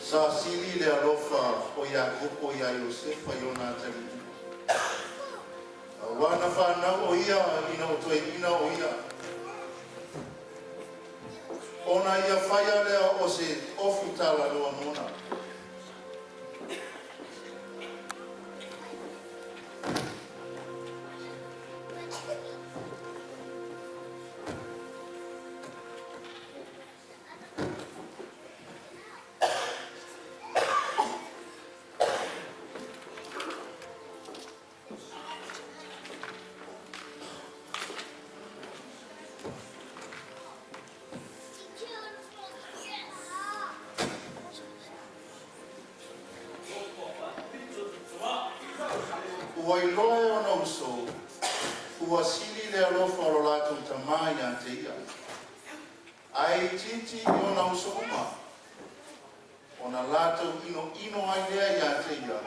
Sa sili le alofa o Iakopo ia Iosefa i ona atalii uma, auā na fanau o ia ina ua toeaina o ia, ona ia faia lea o se ofu talaloa mona. Ua iloa e ona uso ua sili le alofa o lo latou tama ia te ia, ae itiiti i ona uso uma, ona latou inoino ai lea ia te ia,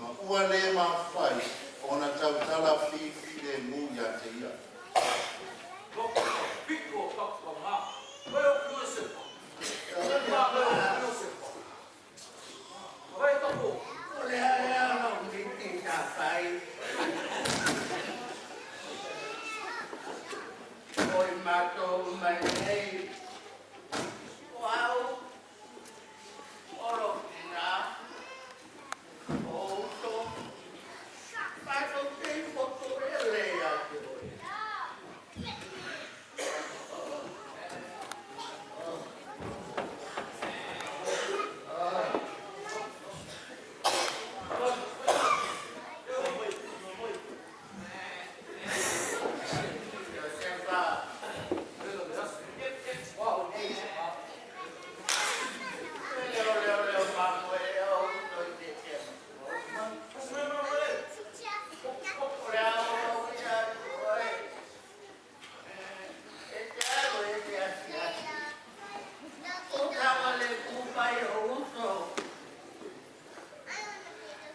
ma ua le mafai ona tautala fifilemu ia te ia. O le a ea lau miti sa fai? O i matou uma nei, o au, o lou tinā, o uso, matou te ifoto ele ia te oe. Iosefa, e le o leoleo mamoe ea o uso i te tea? O le a oo ia atu oe, e te alu e te asiasi. O saogalemu mai ou uso,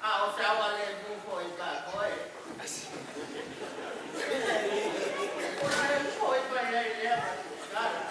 a o saogalemu foi mamoe. Ona e foi mai ai lea ma tala.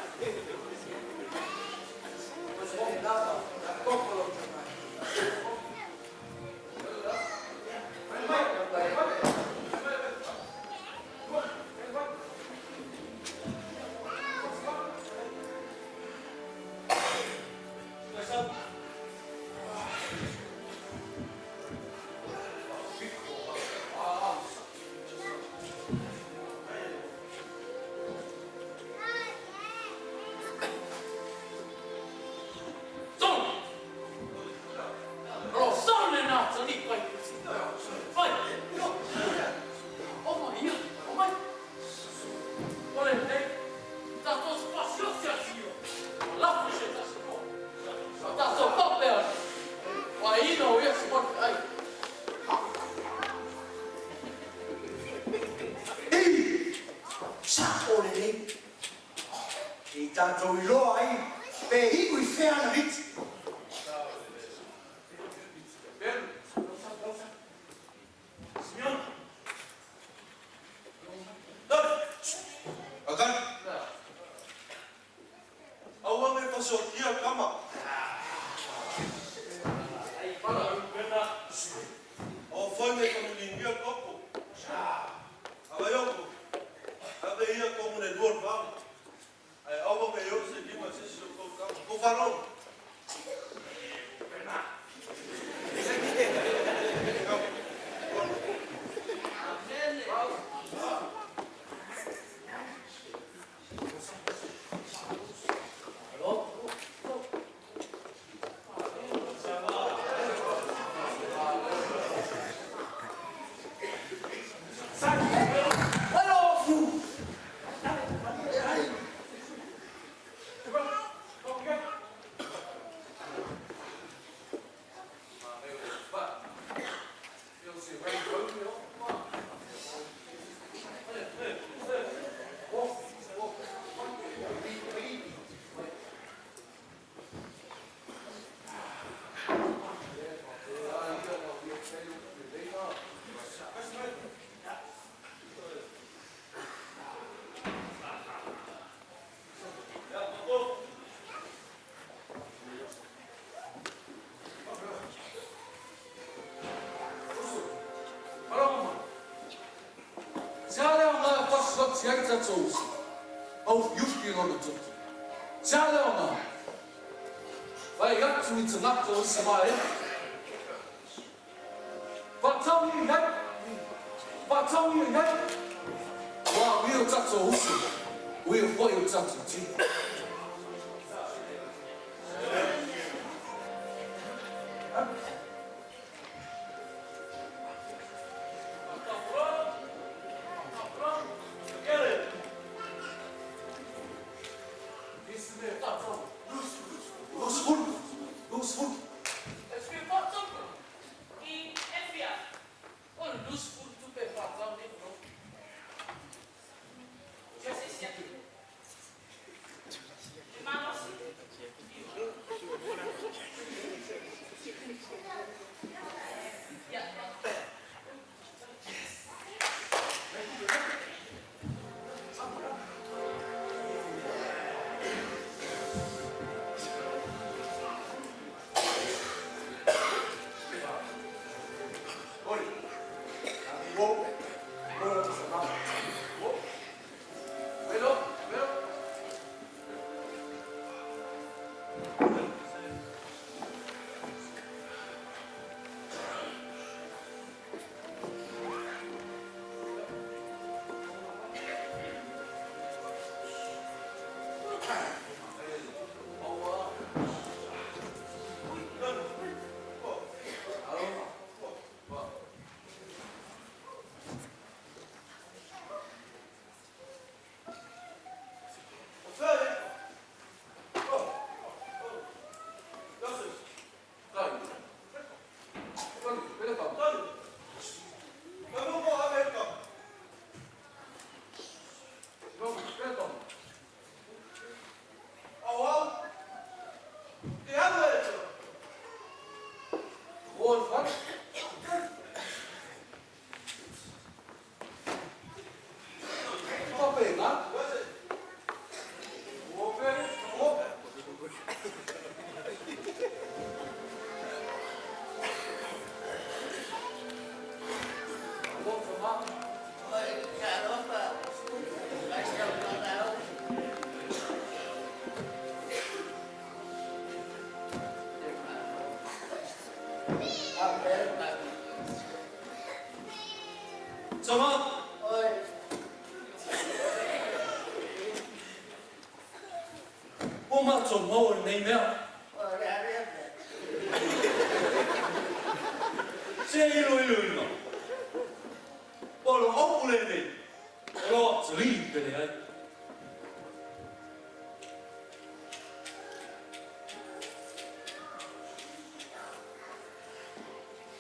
Ei, sa'o lelei. I tatou iloa ai pe iu i fea ana miti. Akan. Aua ne fasoakia tama. Aua foi ne i famuligia koko. Avaioko. Ave ia komu na e lua le vao. Ae aua ne i oo se lima i se isi o tou tama. Kou faalogo. tauti ai tatou uso, maufiufi lona toto. Se a le aoga? Fai atu i tagata o Isamaela, Faatau ia i ai! Faatau ia i ai! Ua uia o tatou uso, uia foi o tatou tino. Tama! Oi. Ua matou maua lenei mea. O le a lea mea? Se iloiloina. O le upu lenei, o lo atalii pe leai.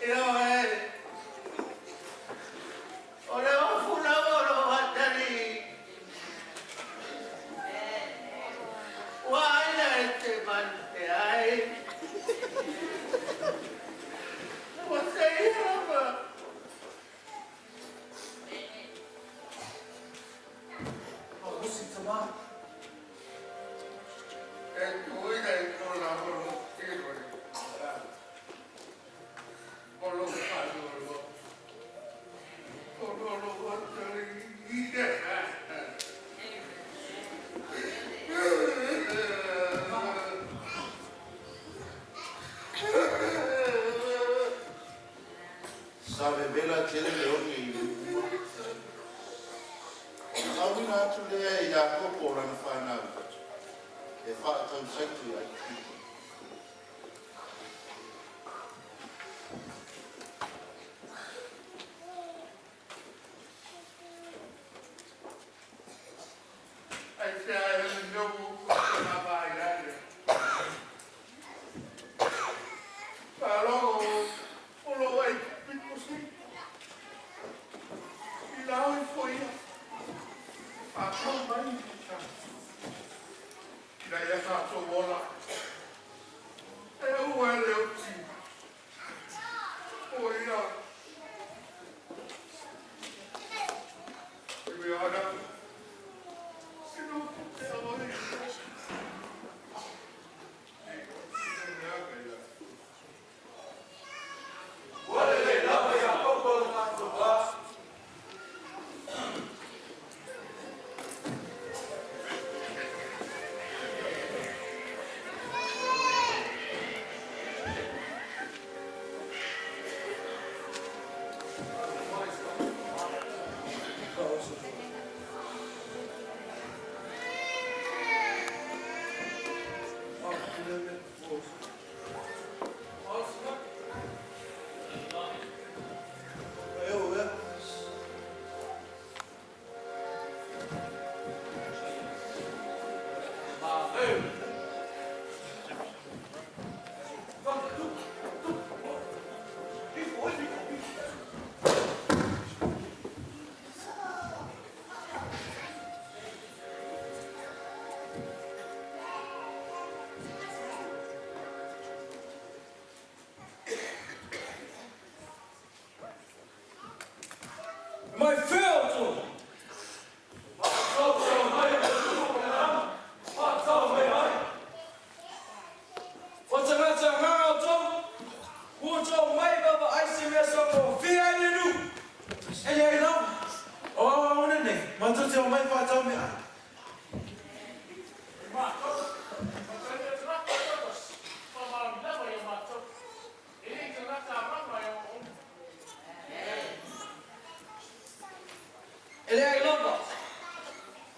Ioe. O le ofu lava o lou atalii. Ua aina e te manu te ai. Ua seia lava. Malosi tama. E tuuina i tulaga o lou tino i le O lou faanoanoa. Ona o lou atalii. Sa vevela tele le oge i le uma. Ona auina atu lea e Iakopo o lana fanau e faatau saito i Aikupito. Aisea e le mea ua ou faamalama ai ia ia? Faalogo o lou Aikupito sili i la ifo ia faatau mai i uta ina ia tatou ola. E aua e le oti o ia. Imeana, e nofo pea oe i Ua lelei lava Iakopo lo tatou va. Mai fea outou? Faatau mai le Atua faatau mai ai. O tagata agaga outou, ua outou mai vaavaai se mea soagofie ai le nuu. E leai lava. O au nei, matou te omai faatau meaai. E matou, matou le tagata e toatasi, faamaoni lava ia matou. E le tagata agaga e ogaoga. E leai lava.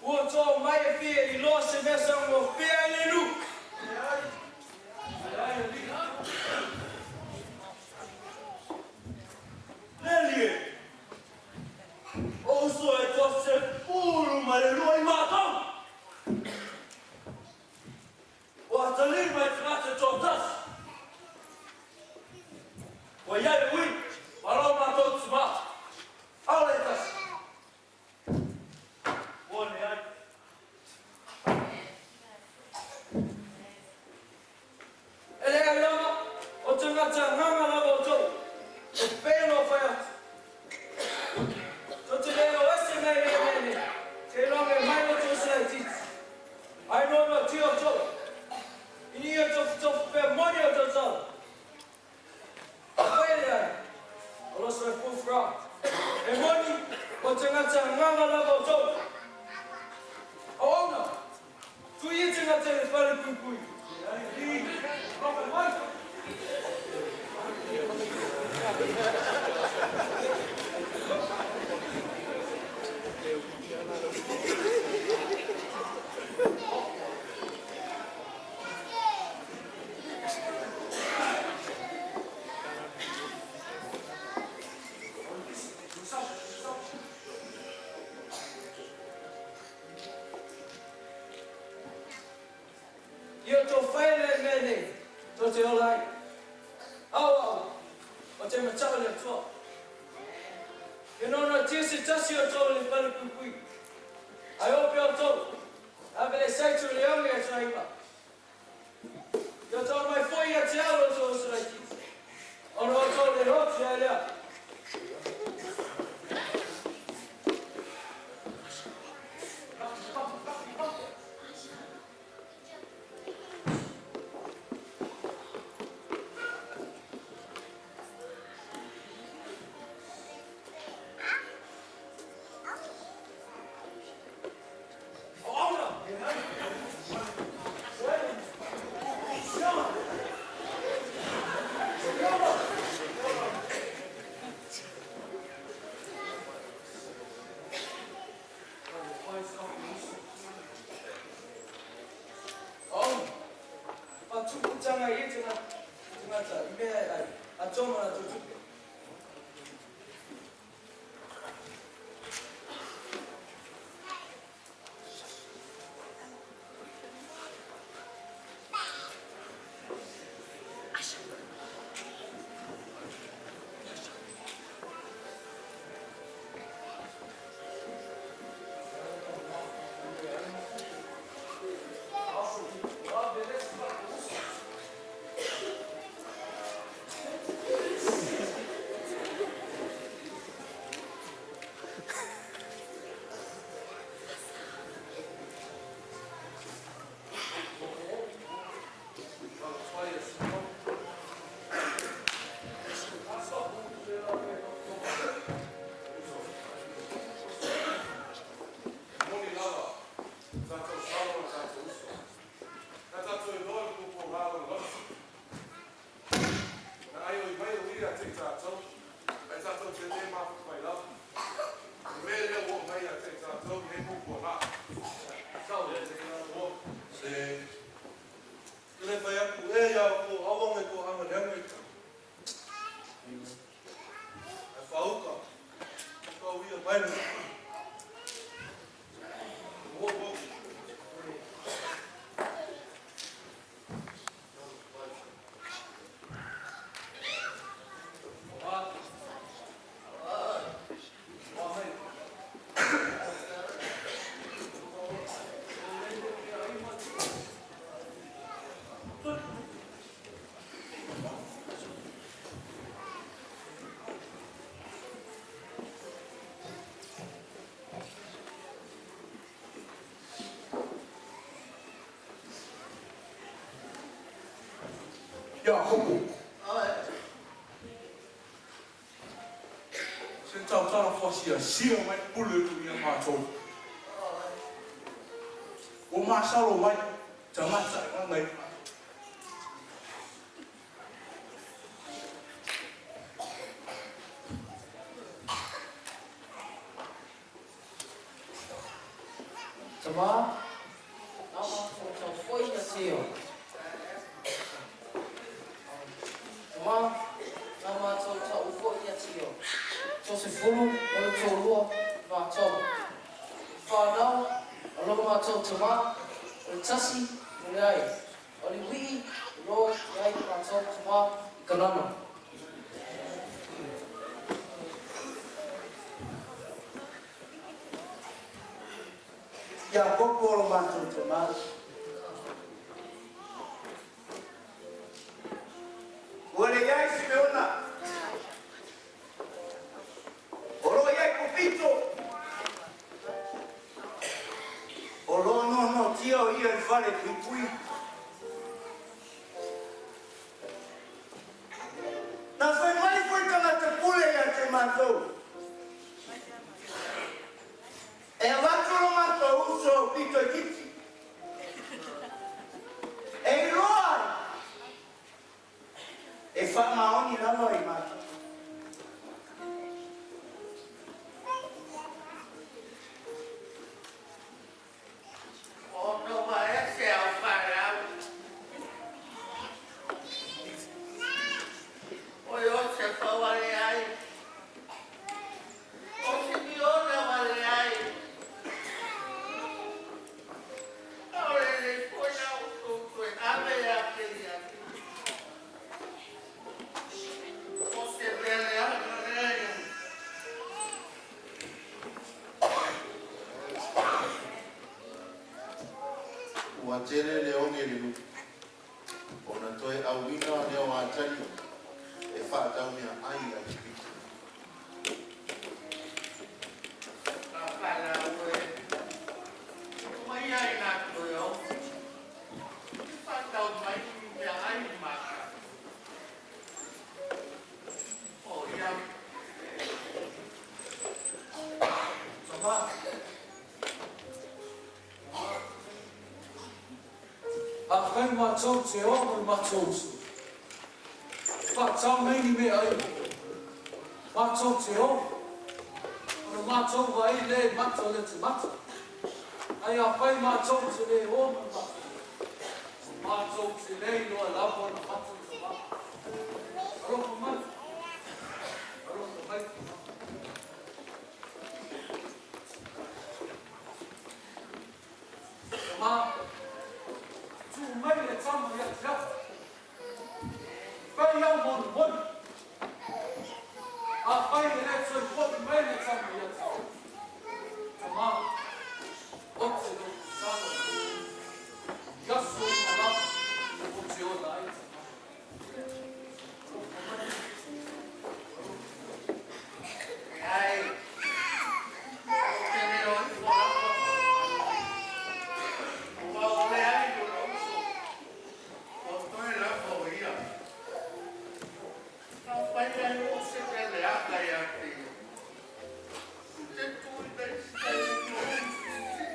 Ua outou omai e fia iloa se mea soagofie ai le nuu. Le alii e, o uso e 32 i matou. O atalima e tagata e toatasi. Ua i ai le uiga, malo matou timā. Aole e tasi. Ua ne ai. E leai lava, o tagata agaga lava outou. E pei ona ou fai atu. Tou te le o ese mai nei mea nei. Seiloga e mai lo outou uso laitiiti. Ai noanoatia outou. Ina ia tofutofu pea moni a outou tala. Afai e leai, I lost my fourth round. E moni, o tagata agaga lava outou. Auauna, tuu ia tagata i le falepuipui. Mai. Ia outou faia lea mea nei, tou te ola ai. Au au, ou te mata'u i le Atua. Ia noanoatia se tasi o outou i le falepuipui. Ae o pea outou, ave le saitu i le age a Iperahima. Ia outou omai foi ia te au lo outou uso laitiiti, ona outou le oti ai lea. Auauna! Auauna! Faatupu taga i ia tagata i mea e ai, atoa ma latou tupe. Moni lava, tatou sao ma tatou uso. Na tatou iloa le pupugā o le loto. Na aioi mai o ia te i tatou, ae tatou te le mafaufai lava. O le mea lea ua oo mai ia te i tatou i nei pupugā. Sao le Se le fai atu e ia ko auaga i ko aganiaga i ae faauka o kauia mai le o o. Iakopo. Se tautala fa'asiasia mai pule i luga ia matou. Ua masalo mai tagata e gagaifa ai. Tamā, nā mātou tau foi ia te eo. Tamā, nā mātou tau foi ia te eo. To se fulu o le toalua mātou. I whānau, a lo mātou tamā, o le tasi o le ai. O le wii, lo i ai mātou tamā i Kanana. Iakopo o lo matou tamā. Ua le i ai Simeona, o lo o i ai ko Pito, o lo o noanoatia o ia i le fale puipui. Na fai mai foi tagata pule ia te matou. E avatu lo matou uso au pito itiiti. E iloa ai, e faamaoni lava i matou. O tova ese au whanau. O Iosefa wale ai. O Simeona wale ai. Aole nei foi la outou toe ave ia te ia. O se mea leaga lea ia. Ua tele le oge i le nuu, ona toe auina lea o Atali e faatau meaai a Aikupito. Ka whanau e, mai ai nā toe o, i whātau mai ni mea ai māka. O ia. Tama. Afai matou te o ma le matou uso, e faatau nei ni meaai matou te o, ona matou vaai lea i mata o le tamata. Ae afai matou te le o ma le matou uso, matou te le iloa lava ona mata le tamata. Alofa mai. Alofa mai tama. Tama, tuu mai le tama ia te au. Fai au molimoli. Afai e le toe fo'i mai le tama ia te au. Tama, ou te loto sala i le i aso uma lava ou te ola ai tama. Alofa mai. Alofa mai. Leai, ou te le o ifo lava ua ole ai lona uso, ua toe lava o ia. Afai ai o se mea leaga ia te ia, i te tu i le isi taimi o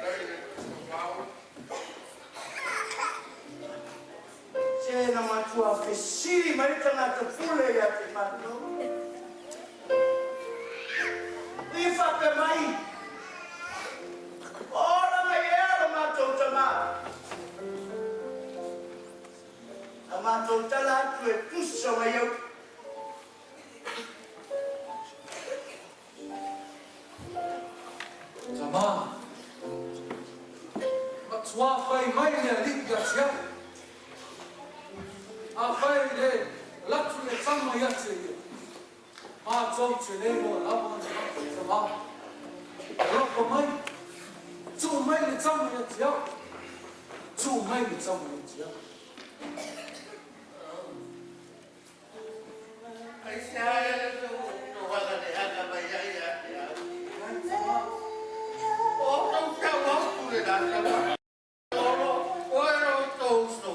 nai le tumau. Se na matua fesili mai le tagata pule ia te matou. I faapea mai, Ola mai ea lo matou tamā. Na matou tala atu e tusa mai au. Tamā, matua fai mai le alii ia te au. Afai e le latu le tama ia te ia, Mātou te le iloa lava na matou tamā. Alofa mai, tuu mai le tama ia te au. Tuu mai le tama ia te au. Aisea e tū leaga mai ai ia te au. Ai tamā. O tou tau atu le la tama. Olo, oe o tou uso.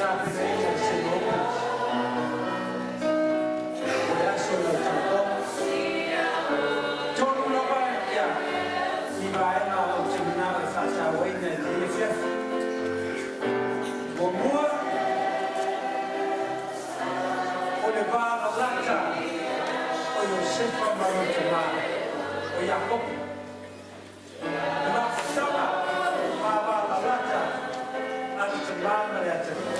tapenaina i se Opens. O le aso i lau talavou. Tolu lava ia ni vaega ou te manao e faatauaina i lenei afiafi. Muamua, o le valalata o Iosefa ma lona tamā, o Iakopo. Le mafutaga vavalalata a le tamā ma le atalii.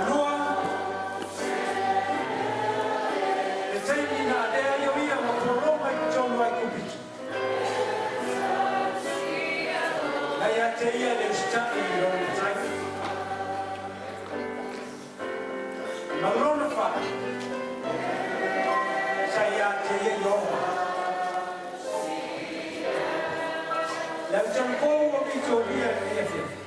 Lua, le taimi na avea ai o ia ma pologa i totonu o Aikupito. Na ia te ia le usitai i lona matai. Ma lona fā, sa ia te ia Iehofa. Le au talavou o Vitoria i lenei afiafi.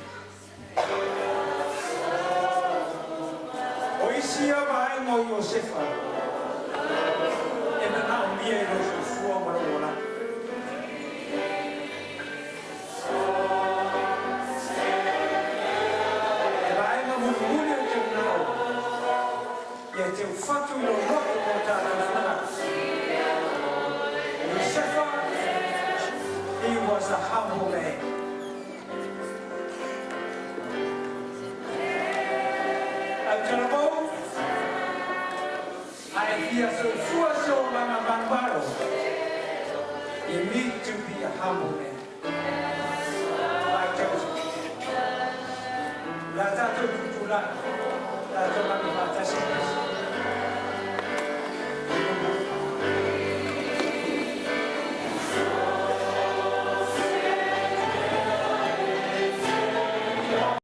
O isi ia vaega o Iosefa e manaomia i lou soifua ma lou olaga. Le vaega mulimuli ou te manao ia te ufatu i lou loto ma o tatou finagalo. O Iosefa, he was a humble man. Au talavou, a e fia soifua se olaga manumalo, you need to be a humble man. Like Joseph. O le a tatou tutulai, tatou lagi faatasi.